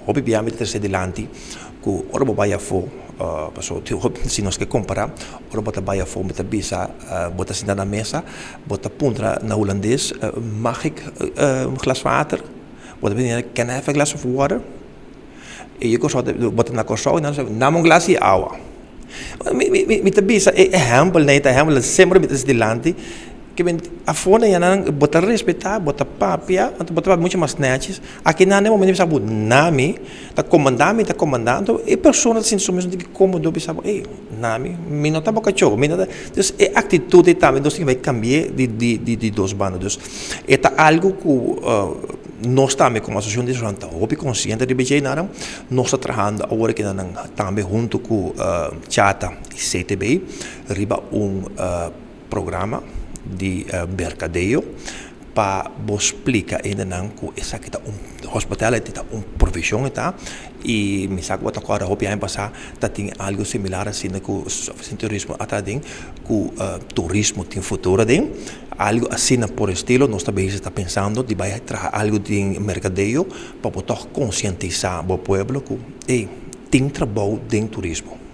Hopi bia mi ta trese dilanti ku ora bo bai afó, pasobra tin hopi, si nos ke kompará, ora bo ta bai afó mi ta bisa bo ta sinta na mesa, bo ta puntra na hulandes, mag ik un glas water? Bo ta bisa, can I have a glass of water? E yu Kòrsou ta, bo ta na Kòrsou i nan ta bisa, dame un glas di awa. Mi mi mi ta bisa e ehèmpelnan ei ta ehèmpelnan semper mi ta trese dilanti. Ke men afó na yanan bo ta respetá, bo ta papia, anto bo ta papia mucho mas nètjes. Aki nan den momento bisa bo nami ta komandá mi ta komandá, anto e persona ta sinti su mes un tiki kómodo bisa bo ey nami mi no ta bo kachó, mi no ta. Dus e aktitut ei tambe nos tin bai kambi'é di di di di dos banda. Dus e ta algu ku nos tambe komo asosiashon di restaurant ta hopi konsiente riba dje nan. Nos ta trahando awor aki nan tambe huntu ku Chata i CTB riba un Programa di merkadeo pa bo splika hendenan ku esaki ta un hospitality ta un profeshon e ta i mi sa ku bo ta kòrda hopi aña pasá ta tin algu similar asina ku ofisina di turismo a ta aden ku turismo tin futuro aden algu asina por estilo nos ta bezig ta pensando di bai traha algu den merkadeo pa bo tòg konsientisá bo pueblo ku ey tin trabou den turismo.